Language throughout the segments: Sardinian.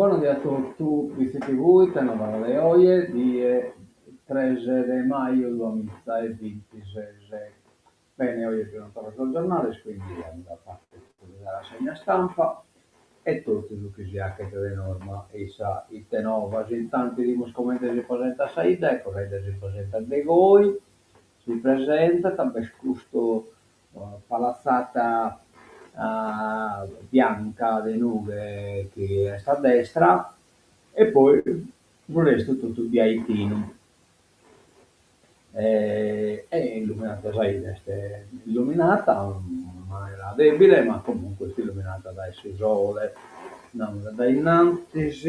Bona die a totu, Bitzi TV, ite novas de oje, die tres de maju duamiza e bintises. Bene, oje bi sunt torra sos giornales, quindi amus a fagher puru sa rassegna stampa e totu su chi si 'achet de norma in sa Ite Novas. Intantu 'idimus comente si presentat sa 'idda, ecco sa 'idda si presentat de goi, si presentat, b'est custu palazzata bianca de nughe chi est a destra e poi su restu totu biaitinu. E illuminata sa 'idda est illuminata in manera debile ma comunque est illuminata dae su sole. Andamus a dae innantis,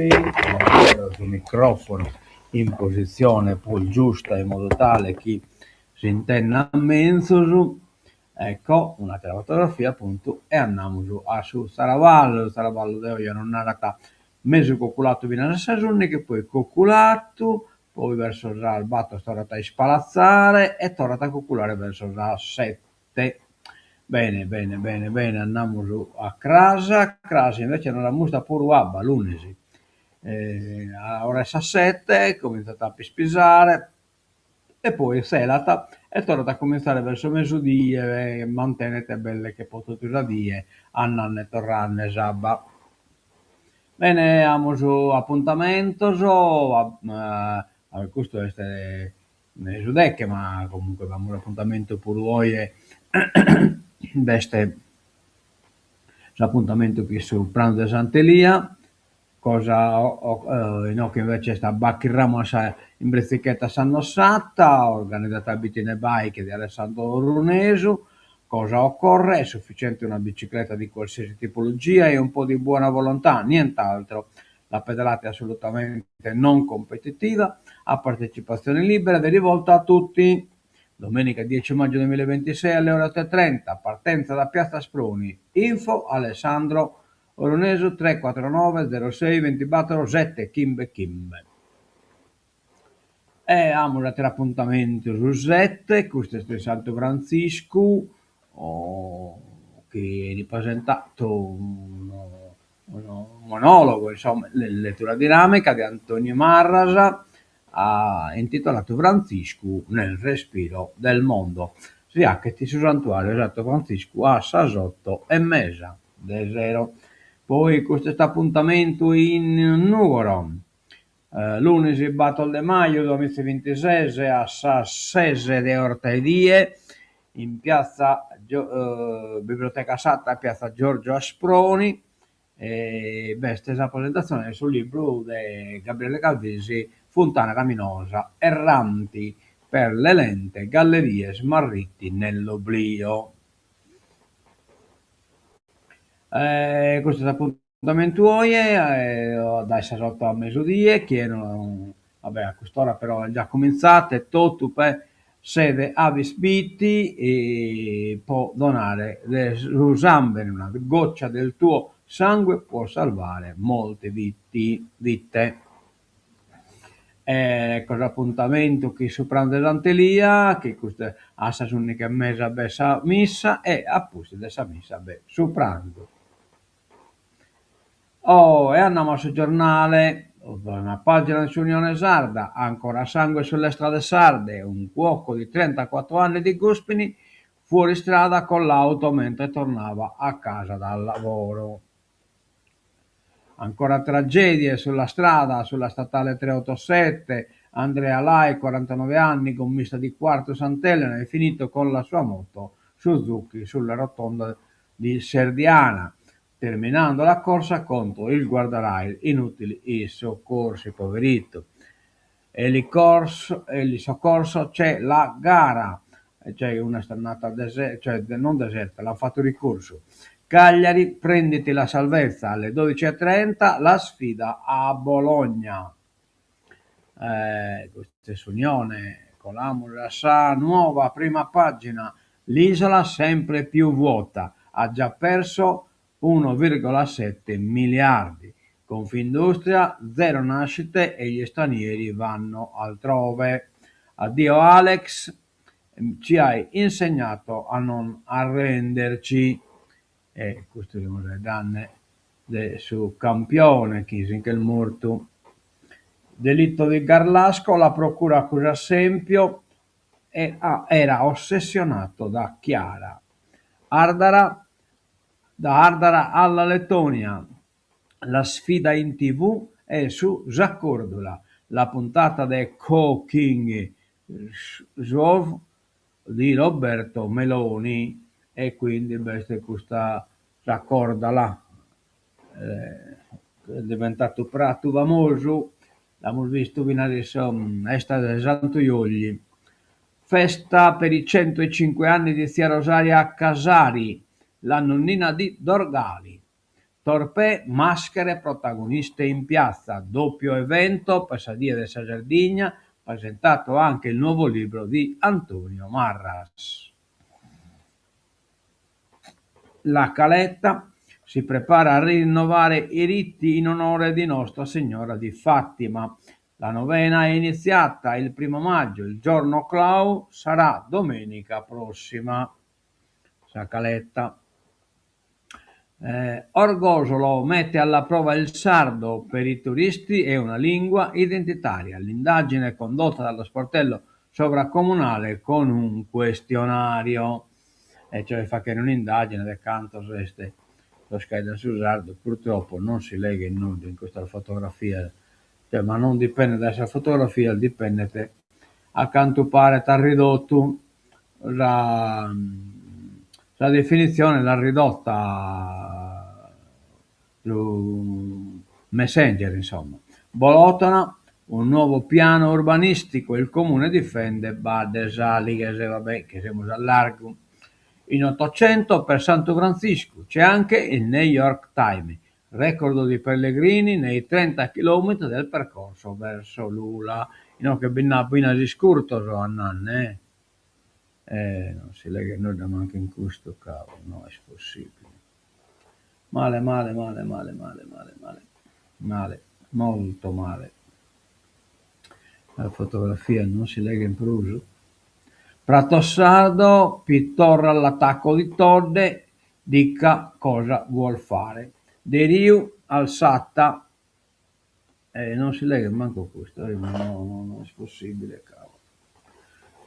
su microfono in posizione prus giusta in modo tale chi s'intendat menzus, ecco, un'atera fotografia appuntu, e andamus a su Zaravallu, su Zaravallu de oje nos narat mesu coculatu finas a sas ùndighi, poi coculatu, poi verso sas bator torrat a ispalatzare e torrat a coculare verso sas sete. Bene bene bene bene andamus a cras, cras invece nos ammustrat puru abba, lunis, a ora 'e sas sete comintzat a pispisare e poi tzelat e torrat a comintzare verso mesudie e mantenet belle che po totu sa die andende e torrende s'abba. Bene, amus apuntamentos, custu est su deche, ma comunque b'amus apuntamentu puru oje, b'est s'apuntamentu chin su pranzu de Sant'Elia Cosa inoghe invece est a Bachirramu a in britzichetta sa Nossata, organizata Bitine Bike de Alessandro Orunesu. Cosa occorre? È sufficiente una bicicletta di qualsiasi tipologia e un po' di buona volontà, nient'altro. La pedalata è assolutamente non competitiva, a partecipazione libera ed è rivolta a tutti. Domenica 10 maggio 2026 alle ore 8.30, partenza da Piazza Asproni. Info Alessandro Orunesu 3 4 9 0 6 25 7 5 5. E amus ateru apuntamentu su sete, custu est Santu Frantziscu, chi 'enit presentatu unu unu monologo, insomma, lettura dinamica de Antonio Marras, intitolatu Frantziscu nel respiro del mondo. Si 'achet in su santuariu 'e Santu Frantziscu a sas oto e mesa de sero. Poi custu est apuntamentu in Nùgoro, lunis bator de maju duamizaebintises a sas ses de 'orta 'e die in piazza Biblioteca Satta, piazza Giorgio Asproni, b'est sa presentatzione de su libru de Gabriele Calvisi Funtana Raminosa, erranti per le lente gallerie smarriti nell'oblio. Custu est s'apuntamentu oje dae sas oto a mesudie, chie no, va bè a cust'ora però est già cumintzat e totu pe sede Avis Biti po donare de su sambene, una goccia del tuo sangue può salvare molte viti vite. Ecco s'apuntamentu chin su pranzu 'e Sant'Elia, chi custu a sas ùndighi e mesa b'est sa missa e a pustis de sa missa b'est su pranzu. Oh, e andamus a su giornale, una pagina de s'Unione Sarda, ancora sangue sulle strade sarde, un cuoco di 34 anni di Guspini fuori strada con l'auto mentre tornava a casa dal lavoro. Ancora tragedie sulla strada, sulla statale 387, Andrea Lai, 49 anni, gommista di Quartu Sant'Elena, è finito con la sua moto Suzuki sulla rotonda di Serdiana, terminando la corsa contro il guardrail, inutili i soccorsi, poverito. Elisoccorso c'è la gara, cioè una est andata deserta, cioè non deserta, l'ant fatu ricorsu. Cagliari, prenditi la salvezza, alle 12.30 la sfida a Bologna. Custa est s'Unione, colamus a sa Nuova prima pagina, l'isola sempre più vuota, ha già perso 1,7 miliardi. Confindustria, zero nascite e gli stranieri vanno altrove. Addio Alex, ci hai insegnato a non arrenderci. E custu semus faeddende. de su campione chi si nch'est mortu. Delitto di Garlasco, la procura accusa Sempio, era ossessionato da Chiara. Ardara, da Ardara alla Lettonia, la sfida in tv è su Sa Còrdula, la puntata de Cooking Show di Roberto Meloni. E quindi b'est custa sa còrdala, est diventadu pratu famosu, l'amus bistu finas in sa 'esta de Santu Juogli. Festa per i 105 anni di zia Rosaria Casari, la nonnina di Dorgali. Torpè, maschere protagoniste in piazza, doppio evento per sa Die de sa Sardigna, presentato anche il nuovo libro di Antonio Marras. La Caletta si prepara a rinnovare i riti in onore di Nostra Signora di Fatima. La novena è iniziata il primo maggio, il giorno clou sarà domenica prossima. Sa Caletta. Orgosolo mette alla prova il sardo, per i turisti è una lingua identitaria. L'indagine condotta dallo sportello sovracomunale con un questionario. E cioè faghere un'indagine de cantos est sos chi faeddan su sardu, purtroppo non si leghet nudda in custas fotografias, cioè ma non dipendet dae sas fotografias, dipendet a cantu paret at ridotu sa sa definitzione l'at ridotta su Messenger insomma. Bolotana, un nuovo piano urbanistico, il comune difende Badde Salighes, va bè chi semus a largu. In 800 per Santu Frantziscu, c'è anche il New York Times, record di pellegrini nei 30 chilometri del percorso verso Lula. Inoghe bi nd'at finas iscurtos andande eh, non si leghet nudda mancu in custu cavulu, no est possibile. Male male male male male male male male molto male. Sas fotografias non si leghent prus. Pratosardo, torra all'attacco di Todde, dica cosa vuol fare. Deriu al Satta, e non si leghet mancu custu, no no no est possibile cavolo,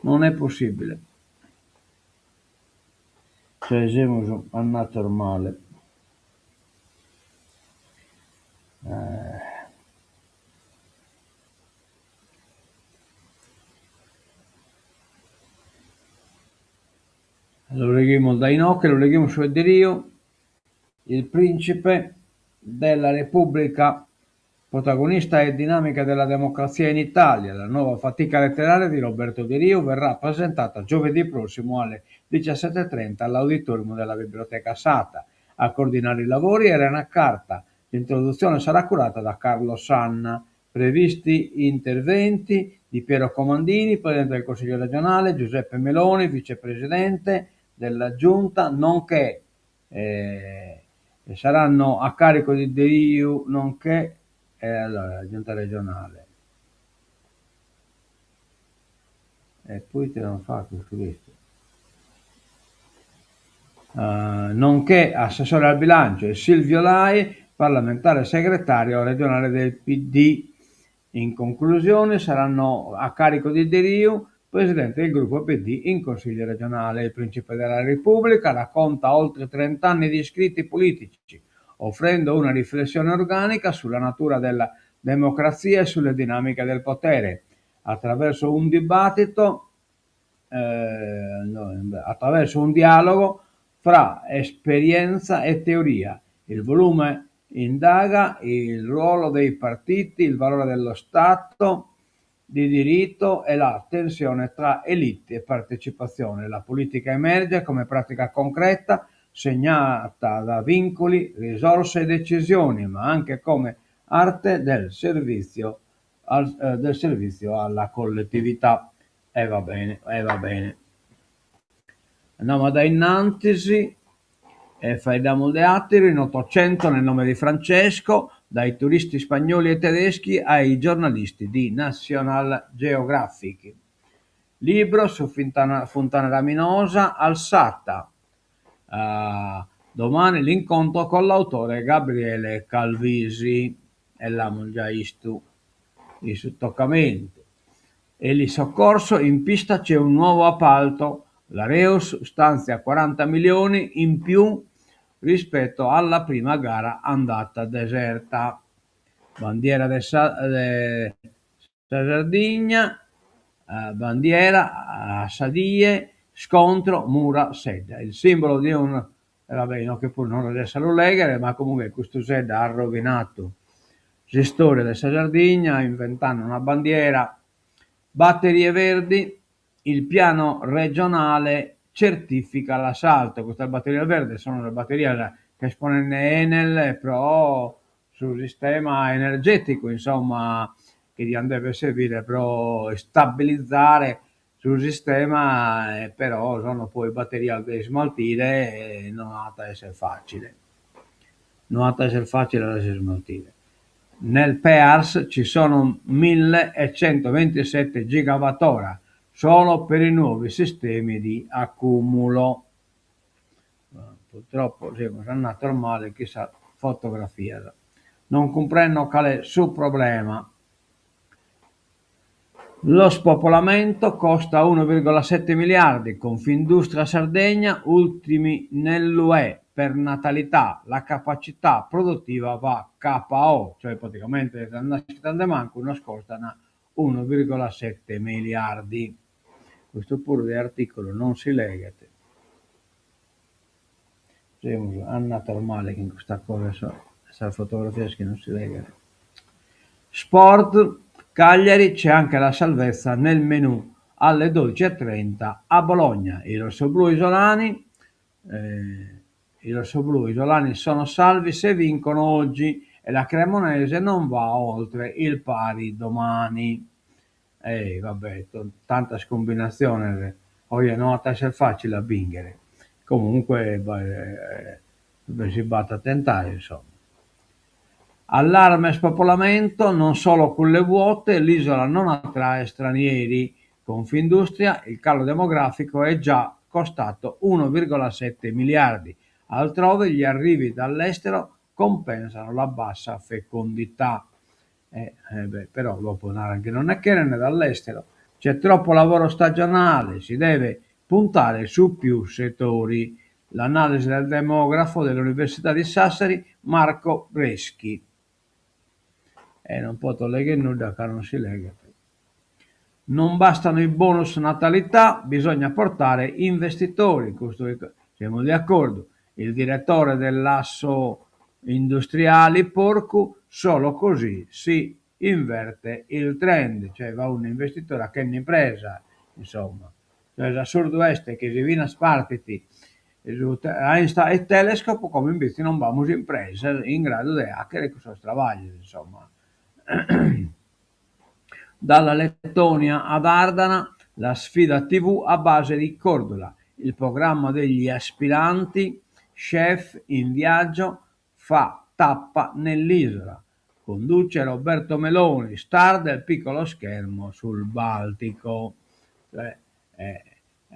non è possibile. Cioè semus andados male. Lu leghimus dae inoghe, lu leghimus su 'e Deriu, il principe della Repubblica, protagonista e dinamica della democrazia in Italia. La nuova fatica letteraria di Roberto Deriu verrà presentata giovedì prossimo alle 17.30 all'auditorium della Biblioteca Satta. A coordinare i lavori Elena Carta. L'introduzione sarà curata da Carlo Sanna. Previsti interventi di Piero Comandini, presidente del Consiglio regionale, Giuseppe Meloni, vicepresidente della Giunta, nonché eh, saranno a carico di Deriu, nonché eh, allora, la Giunta regionale. E poi te non fa questo. Uh, nonché assessore al bilancio e Silvio Lai, parlamentare segretario regionale del PD. In conclusione saranno a carico di Deriu, presidente del gruppo PD in Consiglio regionale. Il Principe della Repubblica racconta oltre 30 anni di scritti politici, offrendo una riflessione organica sulla natura della democrazia e sulle dinamiche del potere. Attraverso un dibattito, eh, no, attraverso un dialogo fra esperienza e teoria. Il volume indaga il ruolo dei partiti, il valore dello Stato di diritto e la tensione tra élite e partecipazione. La politica emerge come pratica concreta, segnata da vincoli, risorse e decisioni, ma anche come arte del servizio, al, eh, del servizio alla collettività. E va bene, e va bene. Andiamo da innantis e faeddamus de àteru in 800 nel nome di Francesco, dai turisti spagnoli e tedeschi ai giornalisti di National Geographic. Libro su Funtana, Funtana Raminosa al Satta. Uh, Domani l'incontro con l'autore Gabriele Calvisi. E l'amus giai 'istu in su tocamentu. Elisoccorso, in pista c'è un nuovo appalto. L'Areus stanzia 40 milioni in più rispetto alla prima gara andata deserta. Bandiera de sa de sa Sardigna, bandiera a sa die, scontro Mura Sedda. Il simbolo di un e va bè inoghe puru non resesso a lu lèghere ma comunque custu Sedda at rovinadu s'istoria de sa Sardigna inventende una bandiera. Batterie verdi, il piano regionale certifica l'assalto. Custas batterias verdes sun sas batterias chi est ponende Enel pro su sistema energeticu, insomma, chi dian dever servire pro istabilizare su sistema e però sono poi batterias de ismaltire e no at a esser facile. No at a esser facile a las ismaltire. Nel Pears ci sono 1127 gigawattora solo per i nuovi sistemi di accumulo. Purtroppo semus andados male chin sas fotografias. Non cumprendo cale est su problema. Lo spopolamento costa 1,7 miliardi, Confindustria Sardegna ultimi nell'UE per natalità, la capacità produttiva va KO, cioè praticamente sas naschidas de mancu nos costan 1,7 miliardi. Custu puru de articulu non si leghet. Semus andados male chin custa cosa 'e sas fotografias chi non si leghent. Sport, Cagliari c'è anche la salvezza nel menù alle 12.30 a Bologna. I rossoblù isolani, eh, i rossoblù isolani sono salvi se vincono oggi e la Cremonese non va oltre il pari domani. E va bè, tantas cumbinatziones, oje no at a esser facile a bìnchere, comunque si b'at a tentare insomma. Allarme spopolamento, non solo culle vuote, l'isola non attrae stranieri. Confindustria, il calo demografico è già costato 1,7 miliardi. Altrove gli arrivi dall'estero compensano la bassa fecondità. Eh, eh beh, però dopo naran chi non ne cheren dall'estero. C'è troppo lavoro stagionale, si deve puntare su più settori. L'analisi del demografo dell'Università di Sassari Marco Breschi. E non poto lèghere nudda ca non si leghet. Non bastano i bonus natalità, bisogna portare investitori. Custu semus de acordu. Il direttore dell'Assoindustriali Porcu, solo così si inverte il trend, cioè b'at un'investitore achende impresa, insomma. Cioè s'assurdu est chi si finas partit su Einstein Telescope como imbetze non b'amus impresas in gradu de achere cussos trabaglios, insomma. Dalla Lettonia ad Ardana la sfida tv a base di cordula, il programma degli aspiranti chef in viaggio fa tappa nell'isola. Conduce Roberto Meloni, star del piccolo schermo sul Baltico. Cioè,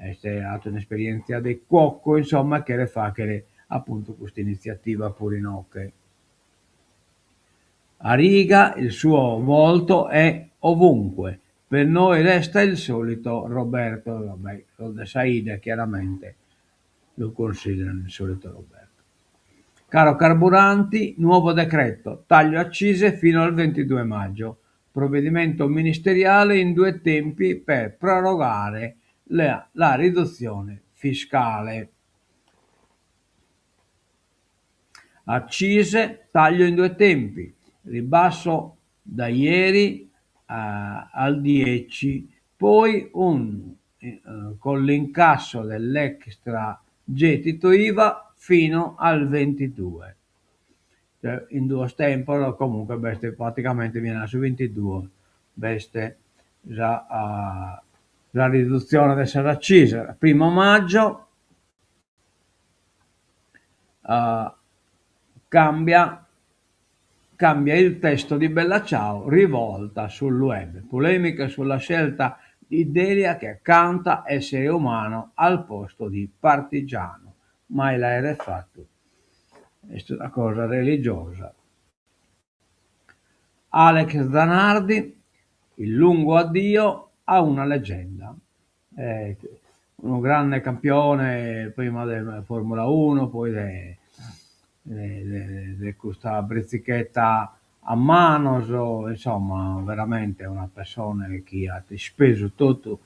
est at un'esperientzia de cuoco, insomma, cheret faghere appuntu custa initziativa puru inoghe. A Riga il suo volto è ovunque, per noi resta il solito Roberto, va bè, sos de sa 'idda chiaramente lu consideran il solito Roberto. Caro carburanti, nuovo decreto, taglio accise fino al 22 maggio, provvedimento ministeriale in due tempi per prorogare la, la riduzione fiscale. Accise, taglio in due tempi, ribasso da ieri a, al 10, poi un, eh, con l'incasso dell'extra gettito IVA fino al 22. Cioè, in duos tempos comunque b'est praticamente finas a su bintiduos b'est sa uh, sa ridutzione de sas accisas. Primo maggio uh, cambia cambia il testo di Bella Ciao, rivolta sul web. Polemiche sulla scelta di Delia che canta essere umano al posto di partigiano. Mai l'aere fatto. Est una cosa religiosa. Alex Zanardi, il lungo addio a una leggenda. Unu grande campione prima de Formula Uno, poi de de custa britzichetta a manos, insomma veramente una pessone chi at ispesu totu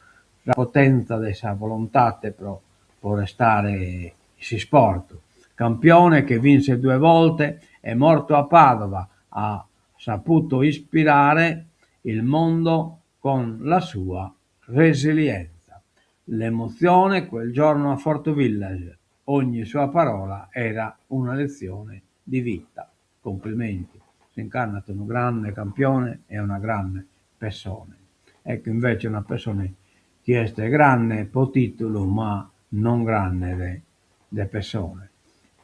sa potenza de sa volontade pro pro restare in s'isport. Campione che vinse due volte, è morto a Padova, ha saputo ispirare il mondo con la sua resilienza. L'emozione quel giorno a Fortu Village, ogni sua parola era una lezione di vita. Complimenti, si nch'andat unu grande campione e una grande pessone. Ecco invece una pessone chi est grande pro titulu ma non grande de de pessone,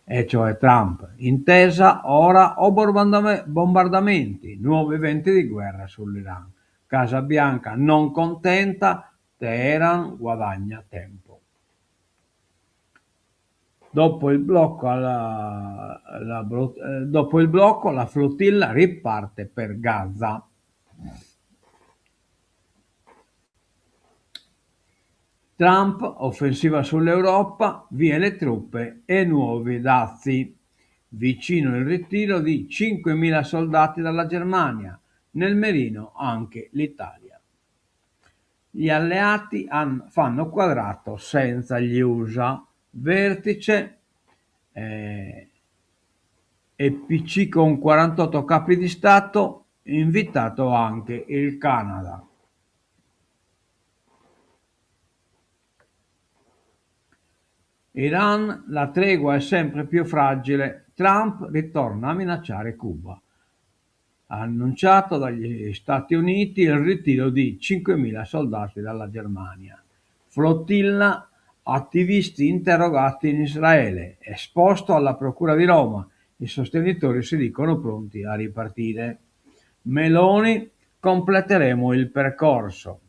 e cioè Trump. Intesa, ora o bombardamenti, nuovi venti di guerra sull'Iran. Casa Bianca non contenta, Teheran guadagna tempo. Dopo il blocco, la, la, dopo il blocco la flottilla riparte per Gaza. Trump, offensiva sull'Europa, via le truppe e nuovi dazi. Vicino il ritiro di 5.000 soldati dalla Germania, nel mirino anche l'Italia. Gli alleati han, fanno quadrato senza gli USA. Vertice eh, EPC con 48 capi di Stato, invitato anche il Canada. Iran, la tregua è sempre più fragile. Trump ritorna a minacciare Cuba. Ha annunciato dagli Stati Uniti il ritiro di 5.000 soldati dalla Germania. Flottilla attivisti interrogati in Israele, esposto alla Procura di Roma. I sostenitori si dicono pronti a ripartire. Meloni, completeremo il percorso.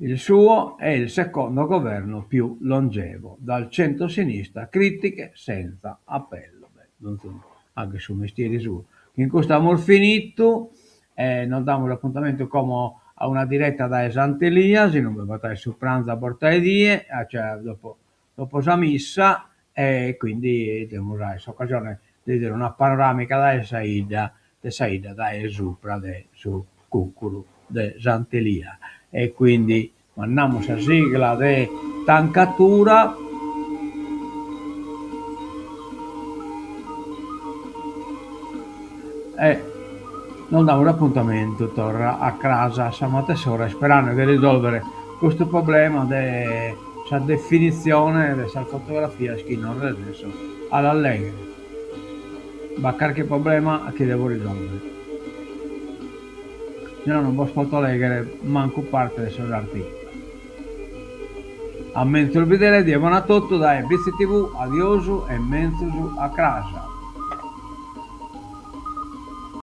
Il suo è il secondo governo più longevo. Dal centro-sinistra critiche senza appello. Beh, non so, anche su mestieri suo. In custu amus finitu e nos damus apuntamentu como a una diretta dae Sant'Elia, si non bi b'at aer su pranzu a borta 'e die, cioè dopo dopo sa missa e quindi demus aer s'occasione de 'idere una panoramica dae sa 'idda, de sa 'idda dae supra de su cuccuru de Sant'Elia e quindi mandamus sa sigla de tancatura e nos damus apuntamentu torra a cras a sa matessi ora isperande de risolvere custu problema de sa definitzione de sas fotografias chi non resesso a las lèghere. B'at carchi problema chi devo risolvere. Si no non bos poto lèghere mancu parte de sos artìculos. A menzus bidere, die bona a totu dae Bitzi TV, adiosu e menzus a cras.